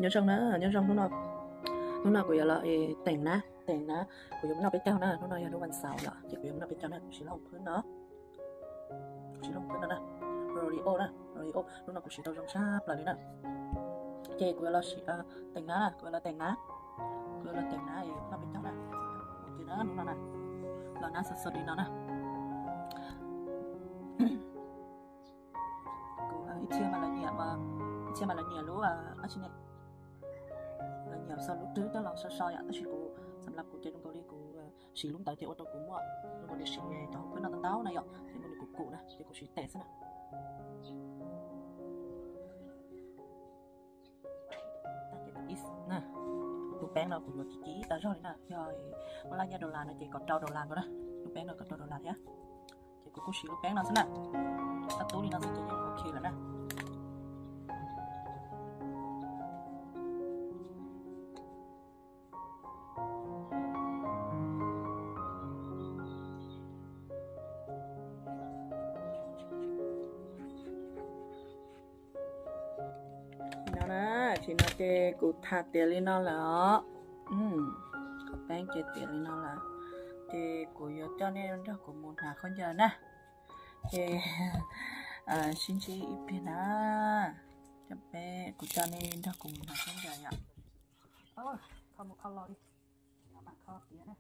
Nyob zoo na, nyob zoo hnub no, hnub no kuv yuav los teem na, teem na, kuv yuav mus noj peb caug na, hnub no yog hnub vas xaum yom, ces kuv yuav mus noj peb caug na, kuv siv lub hoos phwb no, kuv siv lub hoos phwb no na, L'Oreal na, L'Oreal, hnub no kuv siv tau zoo tshaj plaws li na. Ces kuv yuav los teem na, kuv yuav los teem na, kuv yuav los teem na, noj peb caug na. Ces na hnub no na, los na xov xov li no na. Kuv ib txhia mas lawv nyiam, ib txhia mas lawv nyiam lub, lawv nyiam xav lub twg coj los so so yom, tab sis kuv, xam lab kuv ces zoo nkaus li kuv siv lub ntawd ces ua rau kuv muaj, zoo nkaus li siv cov hoos phwb no ntau ntau na yom, ces zoo nkaus li kuv kum na ces kuv siv tes xwb na. Tus peeb no kuv yuav kiv kiv tas zog li na, yog muaj laj nyiaj dollar no ces kaum rau dollar nkaus na, tus peeb no kaum rau dollar thiab. Ces kuv kuj siv lub peeb no xwb na, tau tub li no xwb ces yeej ok lawm na. No na, tsis no ces kuv tham tiav li no lawm os. Qhov peeb ces tiav li no lawm, ces kuv yuav coj nej nrog kuv mus hnav khaub ncaws na. Ces sib ntsib ib pliag na, peb, kuv coj nej nrog kuv mus hnav khaub ncaws yom. Kho mus kho los li, mam kho tiav na.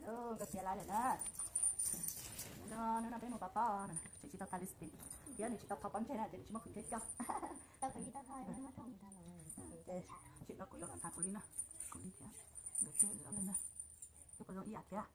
Nkawd piav lawm na. No, no peb mus pov pob, tseem tsis tau tha lipstick thiab nws tsis tau qhov pob ntseg na, ces nws tsis muaj qhov ntseg coj. Ces tsis tau kuv yuav tha kuv li na, kuv li thiab, nkawd thiab lawv na, kuv zoo ib yam thiab.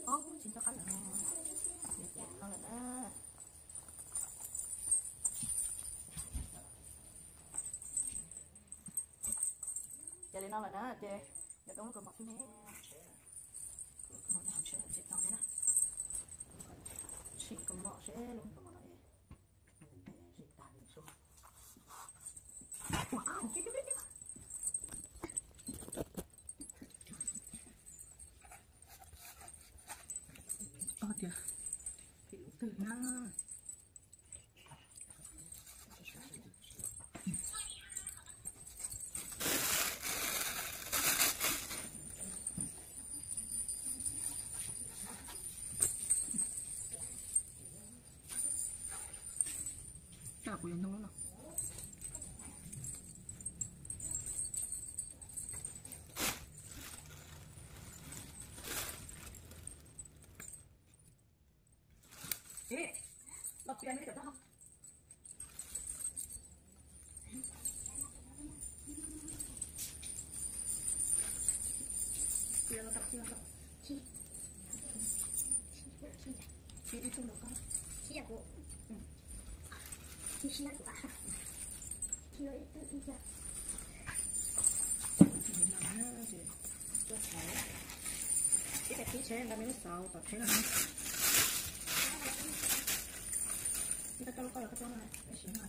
Ub, tsis nco qab lawm. Lawm na. Ces li no lawm na ces yog koj muab kaus mom xwb ne. Tsis kaus mom seb lub kaus mom no es. Tias phim lub twg na. Kuv yuav ntoo no. Ib tag kis tsheb nqa me lub xauv tom tsheb no. Ib tag kis koj los koj tso no, siv no.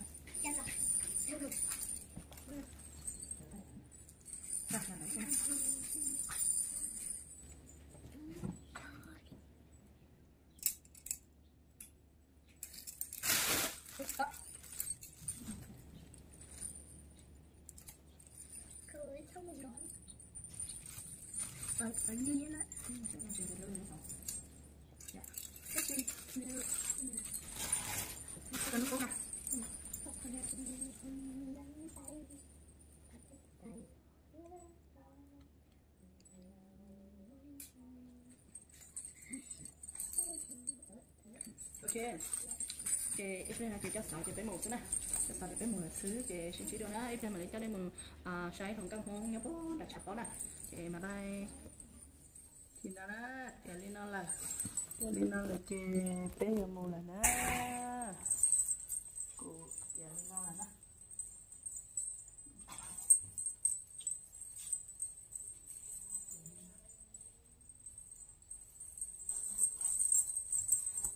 Ok, ces ib pliag no ces coj xauv ces peb mus xwb na. Coj xauv ces peb mus lawm xwb ces sib ntsib dua na, ib pliag mam li coj nej mus saib hluas nkauj Hmoob nyob puag nram tshav pob na. Ces bye bye. Ces no na, tiav li no lawm, tiav li no lawm ces peb yuav mus lawm na. Kuv tiav li no lawm na.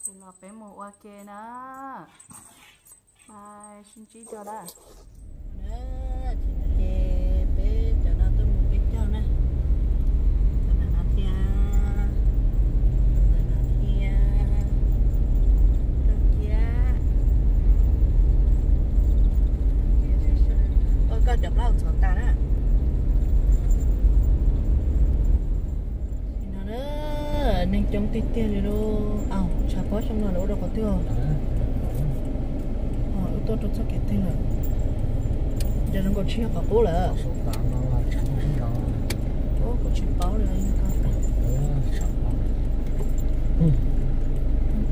Ces los peb mus ua ke na. Bye, sib ntsib dua na. Ces peb cov no tuaj mus peb caug na. Cov ntawm no thiab, ntawm no thiab, rau kiab. Ua koj cov plaub ntxhov tas na. No na, neeg coob tiag tiag li lauj. Au, tshav pob xyoo no lawv ua rau qhov twg os? Wb tuaj rau txoj kev twg lawm? Ces zoo nkaus tsis yog qhov qub lawm. Kuv tsis paub li.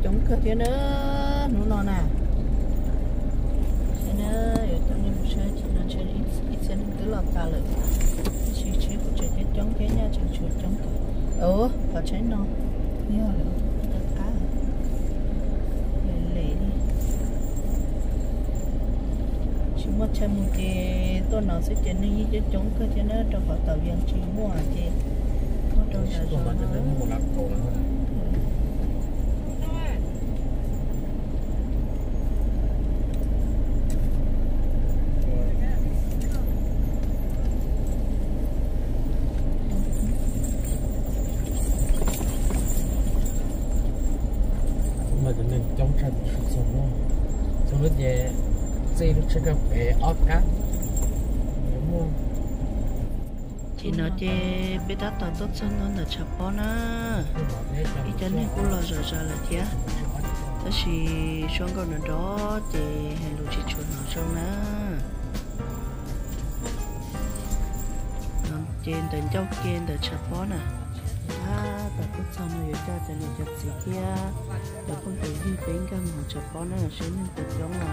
Coob kawg thiab na, hnub no na. Tseem na, yuav coj nej mus saib tseem no, tseem ib txhia neeg twb los tas lawm. Tab sis tseem kuv tseem coob coob thiab, nyob tseem tshuav coob kawg. Qhov tseem no yog lawm, qab lem lem li. Tsis Muaj chaw mus ces tuaj no xwb ces neeg yeej coob coob kawg thiab na, rau qhov tom Vias tsis muaj ces tuaj rau ntawm zos no. Mas cov neeg coob tshaj, txhua lub ces txij lub tsheb kawg pem ob kab. Ces no ces peb tab tom tuaj txog ntua ntawm tshav pob na. Ib cov neeg kuj los zom zaws lawm thiab, tab sis suab nkauj nrov nrov ces hais lus tsis tshua hnov zoo na. Ces ntawm ncauj ke ntawm tshav pob na. Tab tom tuaj txog no yuav coj cov niam cov txiv thiab cov phooj cov ywg peb nkag mus hauv tshav pob na, saib neeg puas coob os.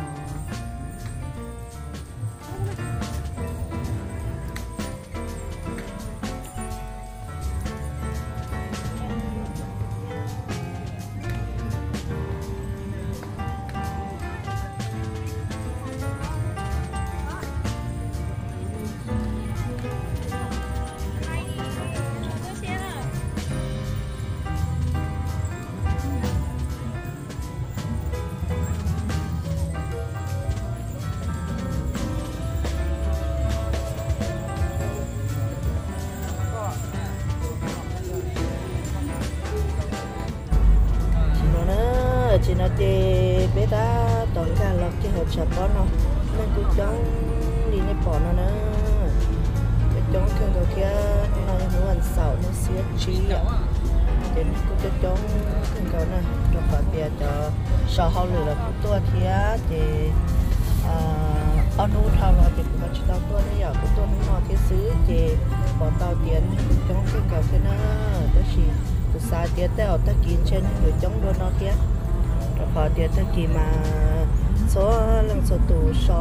Tsis no na, tsis no ces peb tab tom nkag los kiag hauv tshav pob no, neeg kuj coob li nej pom no na. Coob coob kawg nkaus thiab, hnub no yog hnub vas xaum hnub xiab tsib yom, ces neeg kuj coob coob kawg nkaus na, rau qhov tias cov sau hauj lwm los kuj tuaj thiab ces ob hnub dhau los ces kuv ho tsis tau tuaj ne yom, kuv tuaj hnub no thiab xwb ces pom tau tias neeg kuj coob kawg nkaus thiab na. Tab sis kuv xav tias tej zaum tag kis ntshe neeg yuav coob dua no thiab, rau qhov tias tag kis mas txhua leej txhua tus so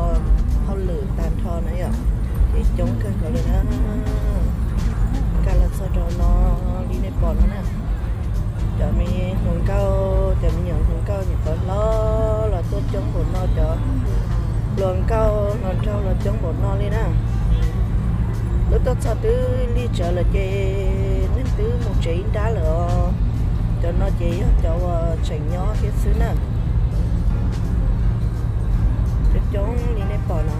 hauj lwm tag nrho na yom, ces coob kawg nkaus li na. Nkag los txog rau no li nej pom no na, cov me hluas nkauj, cov me nyuam hluas nkauj nyuam qhuav hlob los tuaj coob npaum no, cov hluas nkauj hluas nraug los coob npaum no li na. Lub tuaj txog twb lig tsawv lawm ces neeg twb mus tsev ib nrab lawm os. Cov no ces yog cov uas tseem nyob thiab xwb na. Coob coob li nej pom no.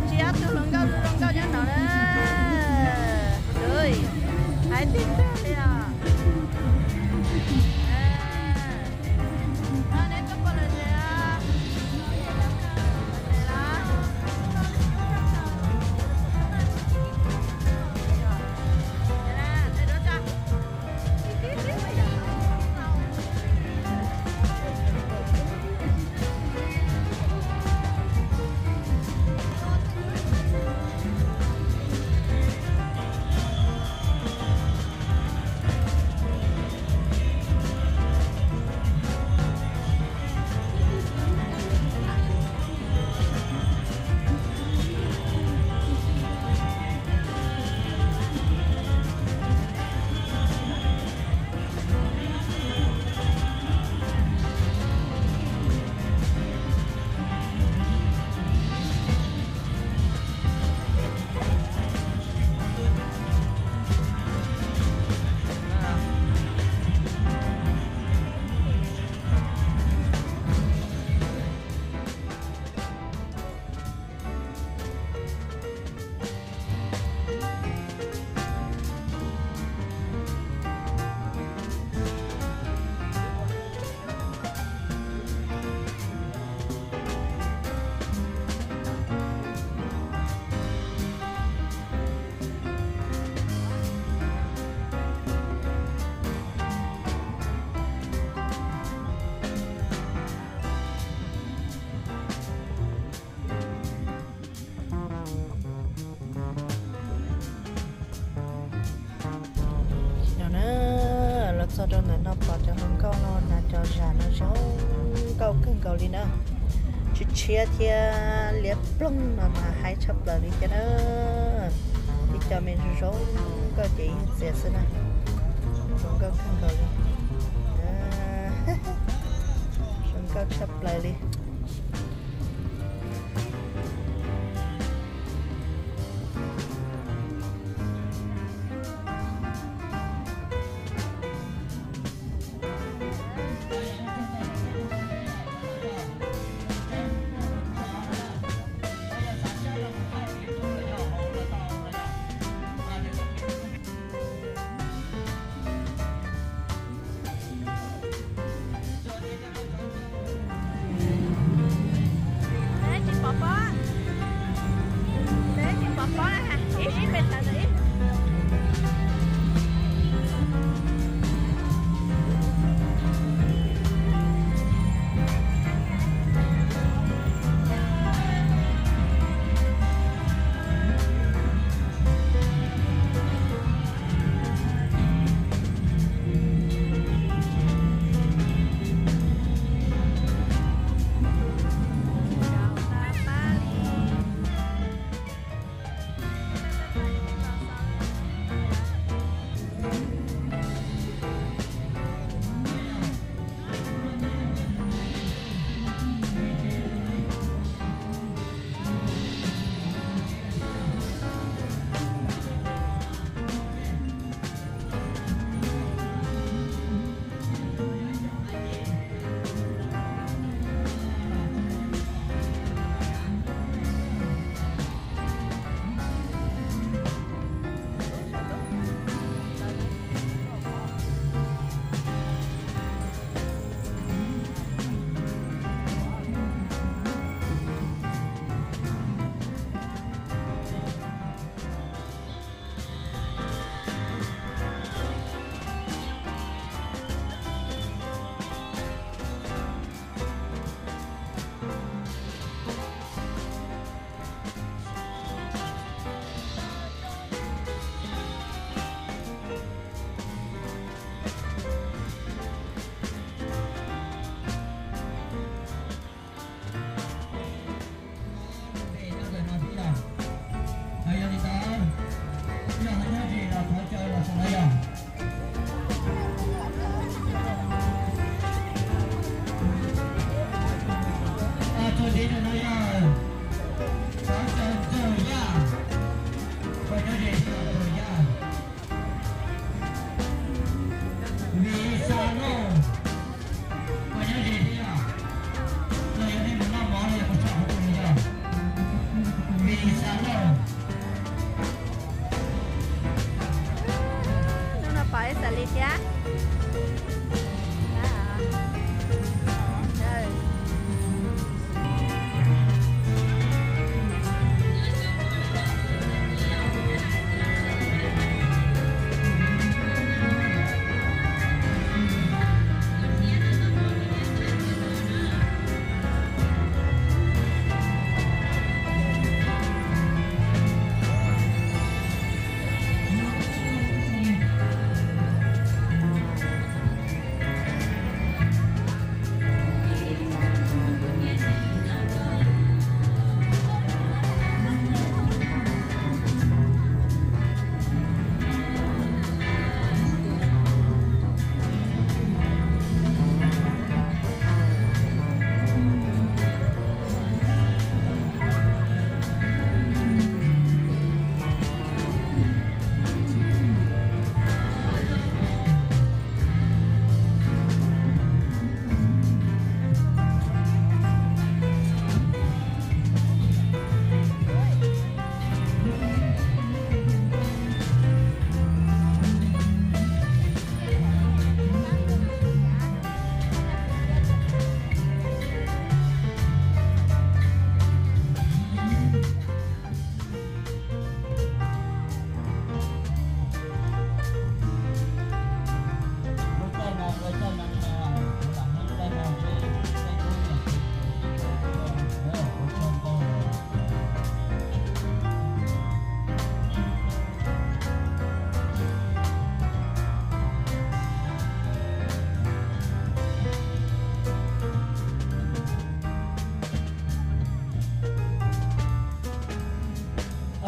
Tsis ob tug hluas nkauj zoo nkauj nyob no na. Ui, hais tiag tiag li os. Neb tuaj pom lawm tsev los? Rau ntawm no pom cov hluas nkauj no hnav cov zam no zoo nkauj kawg nkaus li na. Tshiab tshiab thiab liab ploog no mas haib tshaj plaws li thiab na. Ib co me zoo zoo nkauj ces yeej txias xwb na. Zoo nkauj kawg nkaus li. Zoo nkauj tshaj plaws li. Vim xav lauj, koj nyob ze thiab yog? Los yog nej mus noj mov los yog mus tso hauv pus li yog? Vim xav lauj. Hnub no pom ib xav li thiab.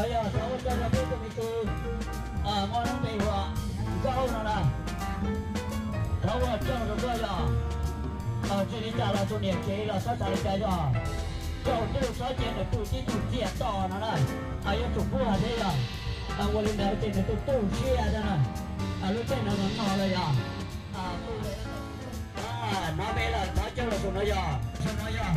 Yog thov ua tsaug rau peb tus me tub muaj lub npe hu ua Nkauj no na. Thov ua tsaug rau koj yog, tsis li cas los tus niam tsev los txhob xav li cas yog, tsaug tej lus txhob cia nws pw tib tug txias to no na. Yuav tsum pub hais thiab yog, ua li ntawd ces nws tu tu siab thiab na. Lub caij no no no lawm yog, hnov me lawm thov caw los tus no yog, tus no yog